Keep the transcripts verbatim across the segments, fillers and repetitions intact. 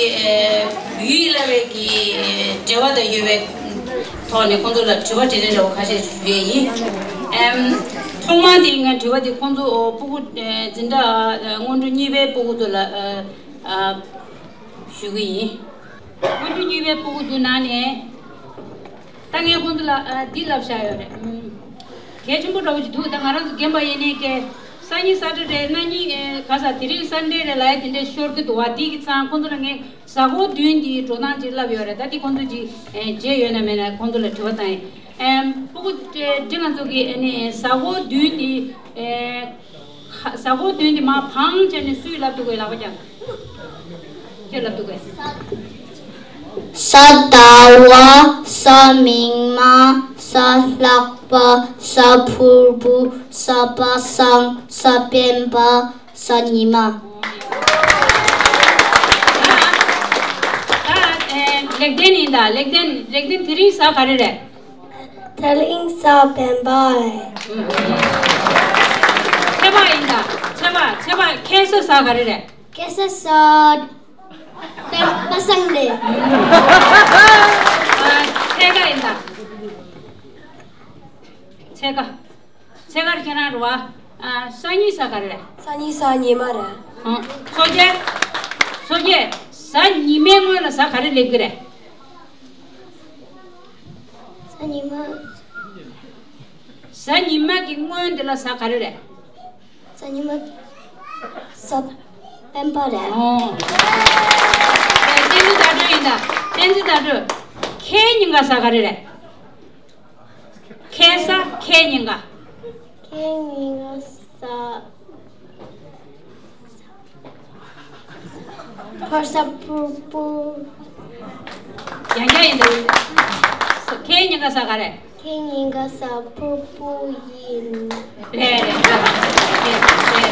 བོད་ཡིག་བསླབ་པའི་གི་འབྲེལ་བ་དང་ཡོད་པའི་ཐོག་ནས་ཁོང་ཚོ་ལ་དྲི་བ་དྲིས་ལན་འདྲ་བོ་ཁ་ཤས་ཞུ་ཡས་ཡིན། ཨེམ། ཐོག་མར་དེ་ངས་དྲི་བ་དེ་ཁོང་ཚོ་སྤུ་གུ་འཛིན་གྲྭ་སྔོན་འགྲོ་གཉིས་པའི་སྤུ་གུ་ཚོ་ལ་ཞུ་གི་ཡིན། སྔོན་འགྲོ་གཉིས་པའི་སྤུ་གུ་ཚོའི་ནང་ནས། ད་ངས་ཁོང་ཚོ་ལ་ཨ་འདི་ལབ་བཞག་ཡོད་རེད། ཨུམ། གལ་ཆེན་པོ་འདྲ་བོ་ཅིག་འདུག་ད་ང་རང་ཚོ་རྒན་པ་ཡིན་ནའི་ཀྱེ། སང་ཉིན་ས་ཊར་ཌེ་རེད། གནངས་ཉིན་ཨེ་ག་ས་དེ་རིང་སན་ཌེ་རེད་ལབ་ཡ་དེ་འདྲས་ཤོར་གི་འདུག་བ། འདི་གི་ཚང་ཁོང་ཚོ་ལ་ངས་གཟའ་འཁོར་བདུན་གྱི་འགྲོ་སྟངས་ཅིག་ལབ་ཡོད་རེད། ད་འདི་ཁོང་ཚོ་ཅིག་ཨེ་མཇལ་ཡོད་ན་མེད་ན་ཁོང་ཚོ་ལ་དྲི་བ་བཏང་ཡིན། ཨེ་སྤུ་གུ་ཨེ་འདི་ང་ཚོ་གི་ཨེ་ནི་གཟའ་འཁོར་བདུན་འདི་ཨེ། གཟའ་འཁོར་བདུན་གྱི་མར་བང་བྱས་ནས་སུས་ལབ་འདུག་གས། ལག་པ་བརྐྱངས། ཁྱོད་ལབ་འདུག་གས། ས་ཟླ་བ། ས་མིག་དམར། ས་ལྷག་པ། ས་ཕུར་བུ། ས་པ་སངས། ས་སྤེན་པ། ས་ཉི་མ། ད་ལེགས་ལྡན་ཡིན་ད། ལེགས་ལྡན། ལེགས་ལྡན་དེ་རིང་གཟའ་ག་རེ་རེད། དེ་རིང་གཟའ་སྤེན་པ་རེད། ཚེས་པ་ཡིན་ད། ཚེས་པ། ཚེས་པ། ཁ་སང་གཟའ་ག་རེ་རེད། ཁ་སང་གཟའ་སྤེན་པ་སངས་རེད། ཨ། ཚེས་ཀ་ཡིན་ད། ཚེས་ཀ། ཚེས་ཀ་ཁྱེད་རང་རེད་བ། ཨ། སང་ཉིན་གཟའ་ག་རེ་རེད། སང་ཉིན་གཟའ་ཉི་མ་རེད། ཨ། ཚོགས་བརྒྱད། ཚོགས་བརྒྱད། གཟའ་ཉི་མའི་སྔོན་ལ་གཟའ་ག་རེ་སླེབས་ཀྱི་རེད། གཟའ་ཉི་མ། གཟའ་ཉི་མ་གི་སྔོན་དེ་ལ་གཟའ་ག་རེ་རེད། གཟའ་ཉི་མ། གཟའ་སྤེན་པ་རེད། ཨོ། བསྟན་འཛིན་དར་སྒྲོན་ཡིན་ད། བསྟན་འཛིན་དར་སྒྲོན། ཁའི་ཉིན་ག་གཟའ་ག་རེ་རེད། ཁ་སང་ཁའི་ཉིན་ག། ཁའི་ཉིན་ག་གཟའ། ཕོ་གཟའ་ཕུར་བུ། ཡང་བསྐྱར་ཡིན་ད། ཁའི་ཉིན་ག་གཟའ་ག་རེད། ཁའི་ཉིན་ག་གཟའ་ཕུར་བུ་ཡིན། རེད་རེད་རེད། རེད་རེད་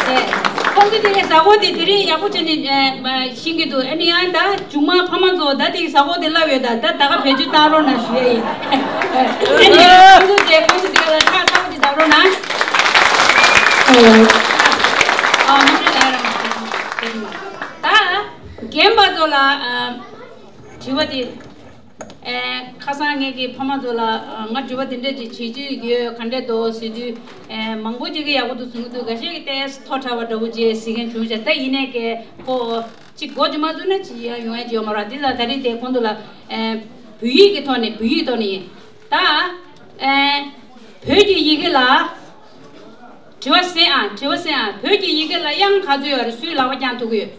རེད། ཁོང་ཚོ་དེ་ནས་གཟའ་འཁོར་དེ་དེ་རིང་ཡག་པོ་བྱས་ནས་ཨ་ཤེས་ཀྱི་འདུག་ཨ་ནི་ཡང་ད་མཇུག་མ་ཕ་མ་ཚོ་ད་དེ་གཟའ་འཁོར་དེ་བསླབ་ཡོད་ད། ད་ད་ག་བེད་སྤྱོད་བཏང་རོགས་གནང་ཞུ་ཡ་ཡིན། ཨ་ནི་ཁོང་ཚོ་དེ་ཁོང་ཚོ་དེ་ལ་ཁྲག་ཚ་པོ་དེ་བརྡབ་རོགས་གནང་། ཨ། མ་འདྲ་ལ་རང་། ད་རྒན་པ་ཚོ་ལ་ཨ་དྲི་བ་དེ། ཨེ། ཁ་སང་ངེད་ཀྱི་ཕ་མ་ཚོ་ལ་ཨ་ང་དྲི་བ་དེ་འདྲ་ཅིག་བྱེད་རྒྱུ་ཡོད། ག་འདྲ་འདུག་ཟེར་དུས། ཨེ། མང་པོ་ཅིག་གིས་ཡག་པོ་འདུག་གསུང་གི་འདུག་ག་ཤེད་ཀྱིས་ཏོག་ཙམ་མཐོ་དྲགས་པ་འདྲ་པོ་ཅིག་ཟེར་མཁན་བྱུང་ཤག་ད་ཡིན་ནའི་ཀྱེ་ཁོ་ཅིག་མགོ་ཅིག་མ་ཚོས་ན་ཅིག་ཡང་ཡོང་ཡ་ཅིག་ཡོད་མ་རེད། འདི་ལ་ད་རེས་དེ་ཁོང་ཚོ་ལ་ཨེ་བོད་ཡིག་གི་ཐོག་ནས། བོད་ཡིག་ཐོག་ནས་ཡིན་ད། ཨེ། བོད་ཀྱི་ཡི་གེ་ལ། དྲི་བ་གསན་ཨ། དྲི་བ་གསན་ཨ། བོད་ཀྱི་ཡི་གེ་ལ་དབྱངས་ག་ཚོད་ཡོད་རེད། སུས་ལག་པ་བརྐྱངས་ཐུབ་ཀྱི་ཡོད།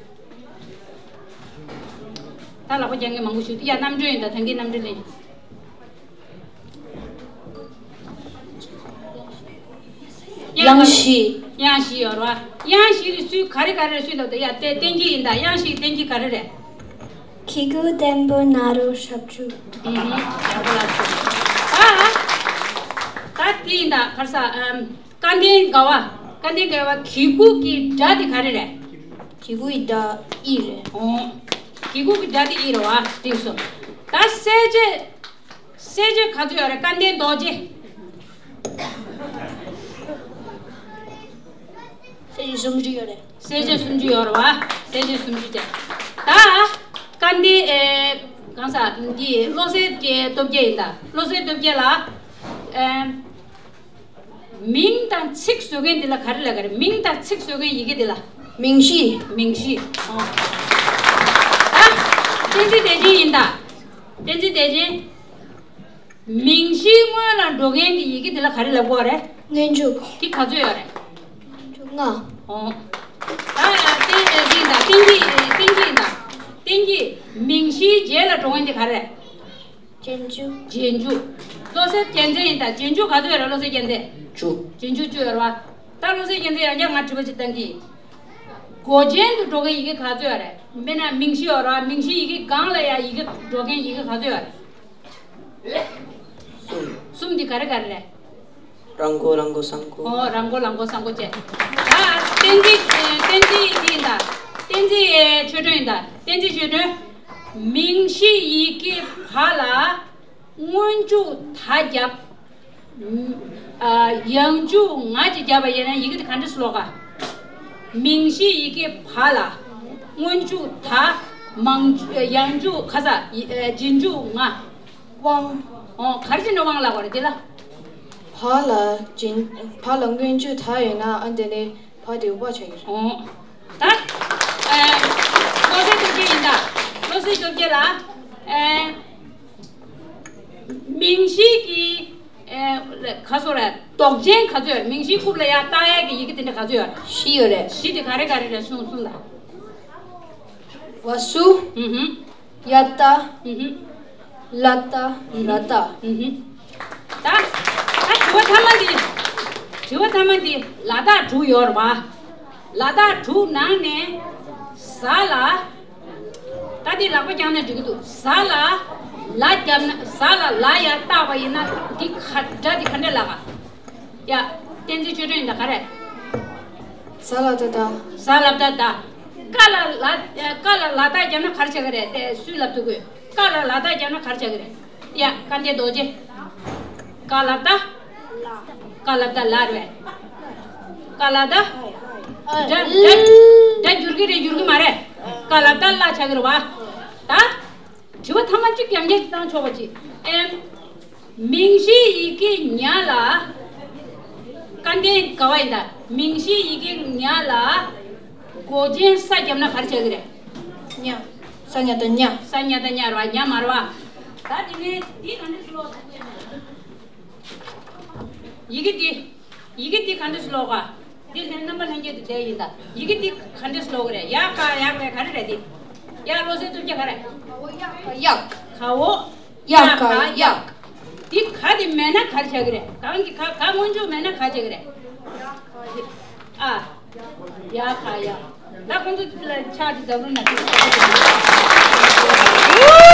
ད་ལག་པ་རྒྱག་མཁན་མང་པོ་ཞིག་འདུག་ཡ། རྣམ་གྲོལ་ཡིན་ད། ད་གིན་རྣམ་གྲོལ་ལེན། དབྱངས་བཞི། དབྱངས་བཞི་ཡོད་རེད་བ། དབྱངས་བཞི་གི་ཚུལ་ག་རེ་ག་རེ་རེད། སུས་ལབ་འདུག་ཡ། དེ་བསྟན་འགྱེད་ཡིན་ད། དབྱངས་བཞི་གི་བསྟན་འགྱེད་ག་རེ་རེད། གི་གུ་ལྡན་པོ་ན་རོ་ཞབས་ཀྱུ། ཨུ་ཧུམ། ཡག་པོ་ལབ་སོང་། ད་ད་དེ་ཡིན་ད། ག་རེ་ཟ། ཨམ། སྐལ་ལྡན་དགའ་བ། སྐལ་ལྡན་དགའ་བ། གི་གུ་གི་སྒྲ་དེ་ག་རེ་རེད། གི་གུ་ཡི་སྒྲ་ཨི་རེད། ཨོ། གི་གུ་གི་སྒྲ་དེ་ཨི་རེད་བ། འགྲིག་སོང་། ད་གསལ་བྱེད། གསལ་བྱེད་ག་ཚོད་ཡོད་རེད། སྐལ་ལྡན་རྡོ་རྗེ། གསལ་བྱེད་སུམ་ཅུ་ཡོད་རེད། གསལ་བྱེད་སུམ་ཅུ་ཡོད་རེད་བ། གསལ་བྱེད་སུམ་ཅུ་བྱས། ད་སྐལ་ལྡན་ཨེ་གང་ཟག་འདི་བློ་གསལ་གྱི་སྟོབས་རྒྱས་ཡིན་ད། བློ་གསལ་སྟོབས་རྒྱས་ལ་ཨེ། མིང་དང་ཚིག་བཟོ་མཁན་འདི་ལ་ག་རེ་ལབ་ཀྱི་རེད། མིང་དང་ཚིག་བཟོ་མཁན་ཡི་གེ་འདི་ལ། མིང་གཞི། མིང་གཞི། ཨོ། ད་བསྟན་འཛིན་བདེ་ཆེན་ཡིན་ད། བསྟན་འཛིན་བདེ་ཆེན། མིང་གཞིའི་སྔོན་ལ་འགྲོ་མཁན་གྱི་ཡི་གེ་འདི་ལ་ག་རེ་ལབ་དགོས་རེད། སྔོན་འཇུག། འདི་ག་ཚོད་ཡོད་རེད། བཅོ་ལྔ། ཨོ། ད་ཡང་བསྟན་འཛིན་ཡིན་ད། བསྟན་འཛིན། བསྟན་འཛིན་ཡིན་ད། བསྟན་འཛིན། མིང་གཞིའི་རྗེས་ལ་འགྲོ་མཁན་འདི་ག་རེ་རེད། རྗེས་འཇུག། རྗེས་འཇུག། བློ་གསལ་རྒྱལ་མཚན་ཡིན་ད། རྗེས་འཇུག་ག་ཚོད་ཡོད་རེད། བློ་གསལ་རྒྱལ་མཚན། བཅུ། རྗེས་འཇུག་བཅུ་ཡོད་རེད་བ། ད་བློ་གསལ་རྒྱལ་མཚན་ཡང་བསྐྱར་ང་དྲི་བ་ཅིག་བཏང་གི། མགོ་ཅན་དུ་འགྲོ་མཁན་ཡི་གེ་ག་ཚོད་ཡོད་རེད། དཔེར་ན་མིང་གཞི་ཡོད་རེད་བ། མིང་གཞིའི་ཡི་གེ་སྒང་ལ་ཡ་ཡི་གེ་འགྲོ་མཁན་ཡི་གེ་ག་ཚོད་ཡོད་རེད། གསུམ། གསུམ་འདི་ག་རེ་ག་རེ་རེད། ར་མགོ་ལ་མགོ་ས་མགོ། ཨོ། ར་མགོ་ལ་མགོ་ས་མགོ་བཅས། ད་བསྟན་འཛིན། བསྟན་འཛིན་འདི་ཡིན་ད། བསྟན་འཛིན་ཆོས་སྒྲོན་ཡིན་ད། བསྟན་འཛིན་ཆོས་སྒྲོན། མིང་གཞི་ཡི་གེ་བ་ལ་སྔོན་འཇུག་ད་བརྒྱབ། ཨ། ཡང་འཇུག་ང་ཅིག་བརྒྱབ་པ་ཡིན་ན་ཡི་གེ་དེ་ག་འདྲ་ཀློག་ག། མིང་གཞི་ཡི་གེ་བ་ལ་སྔོན་འཇུག་ད། མང་། ཡང་འཇུག་ག་ས། ཡི་ཨེ་རྗེས་འཇུག་ང་། དབང་། ཨོ་ག་རེ་བྱས་ནས་དབང་ལབ་པ་རེད་དེ་ལ། བ་ལ་རྗེས། བ་ལ་སྔོན་འཇུག་ད་ཡོད་ན་ཨ་འདི་ནི་བ་དེ་དབང་ཆགས་ཀྱི་རེད། ཨོ། ད། ཨེ། བློ་གསལ་སྟོབས་རྒྱལ་ཡིན་ད། བློ་གསལ་སྟོབས་རྒྱལ་ལ། ཨེ། མིང་གཞི་གི། ཨེ། ལ་ག་སོ་རེད། འདོགས་ཅན་ག་ཚོད་ཡོད་རེད། མིང་གཞིའི་རྐུབ་ལ་ཡར་བཏགས་ཡས་ཀྱི་ཡི་གེ་དེ་འདྲ་ག་ཚོད་ཡོད་རེད། བཞི་ཡོད་རེད། བཞི་དེ་ག་རེ་ག་རེ་རེད་གསུངས་གསུངས་དང་། བ་སུ། ཨུ་ཧུམ། ཡ་བཏགས། ཨུ་ཧུམ། ལ་བཏགས། ར་བཏགས། ཨུ་ཧུམ། ད། ད་དྲི་བ་མཐའ་མ་འདི། དྲི་བ་མཐའ་མ་འདི་ལ་དྭགས་དྲུག་ཡོད་རེད་བ། ལ་དྭགས་དྲུག་ནང་ནས་ཟ་ལ། ད་འདི་ལག་པ་བརྐྱངས་ན་འགྲིག་གི་འདུག་ཟ་ལ་ལ་བརྒྱབ་ན། ཟ་ལ་ལ་ཡར་བཏགས་པ་ཡིན་ན་འདི་ག་སྒྲ་འདི་ག་འདྲ་ལབ་ག་ཡ། བསྟན་འཛིན་ཆོས་སྒྲོན་ཡིན་ད་ག་རེ། ཟ་ལ་ད་ད། ཟ་ལ་ད་ད། ཀ་ལ་ལ། ཀ་ལ་ལ་དྭགས་བརྒྱབ་ན་ག་རེ་ཆགས་ཀྱི་རེད་དེ་སུས་ལབ་ཐུབ་གི། ཀ་ལ་ལ་དྭགས་བརྒྱབ་ན་ག་རེ་ཆགས་ཀྱི་རེད། ཡ། སྐལ་ལྡན་རྡོ་རྗེ། ཀ་ལ་ད། ཀ་ལ་ད་ལ་རེད། ཀ་ལ་ད། སྒྲ་སྒྲ་སྒྲ་འགྱུར་གི་རེད་འགྱུར་གི་མ་རེད། ཀ་ལ་ད་ལ་ཆགས་ཀྱི་རེད་བ། ད། དྲི་བ་ཐ་མ་གཅིག་རྐྱང་རྐྱང་ཅིག་བཏང་ཆོག་པ་ཅིག་ཨེམ། མིང་གཞིའི་ཡི་གེ་ཉ་ལ། སྐལ་ལྡན་ག་བ་ཡིན་ད། མིང་གཞིའི་ཡི་གེ་ཉ་ལ། འགོག་ཅན་ས་བརྒྱབ་ན་ག་རེ་ཆགས་ཀྱི་རེད། ཉ། ས་ཉ་བཏགས་ཉ། ས་ཉ་བཏགས་ཉ་རེད་བ། ཉ་མ་རེད་བ། ད་དེ་ནས་དེ་ག་འདྲ་ཞིག་ཀློག་ཡི་གེ་འདི། ཡི་གེ་འདི་ག་འདྲ་ཞིག་ཀློག་ག་འདི་ལྷན་རྣམ་པ་ལྷན་སྐྱེས་དེ་འདྲ་ཡིན་ད། ཡི་གེ་འདི་ག་འདྲ་ཞིག་ཀློག་གི་རེད། ཡ་ག་ཡག་རེད། ག་རེ་རེད་འདི། ཡ་བློ་གསལ་སྟོབས་རྒྱལ་ག་རེ། ག་བོ་ཡག་ག་བོ། ཡ་ག་ཡག་འདི་ག་དེ་མེད་ན་ག་རེ་ཆགས་ཀྱི་རེད། གང་གི་ག་ག་སྔོན་འཇུག་མེད་ན་ག་ཆགས་ཀྱི་རེད། ཨ། ཡ་ག་ཡག་ད་ཁོང་ཚོ་ལ་ཕྱག་ཅིག་རྒྱབ་རོགས་གནང་།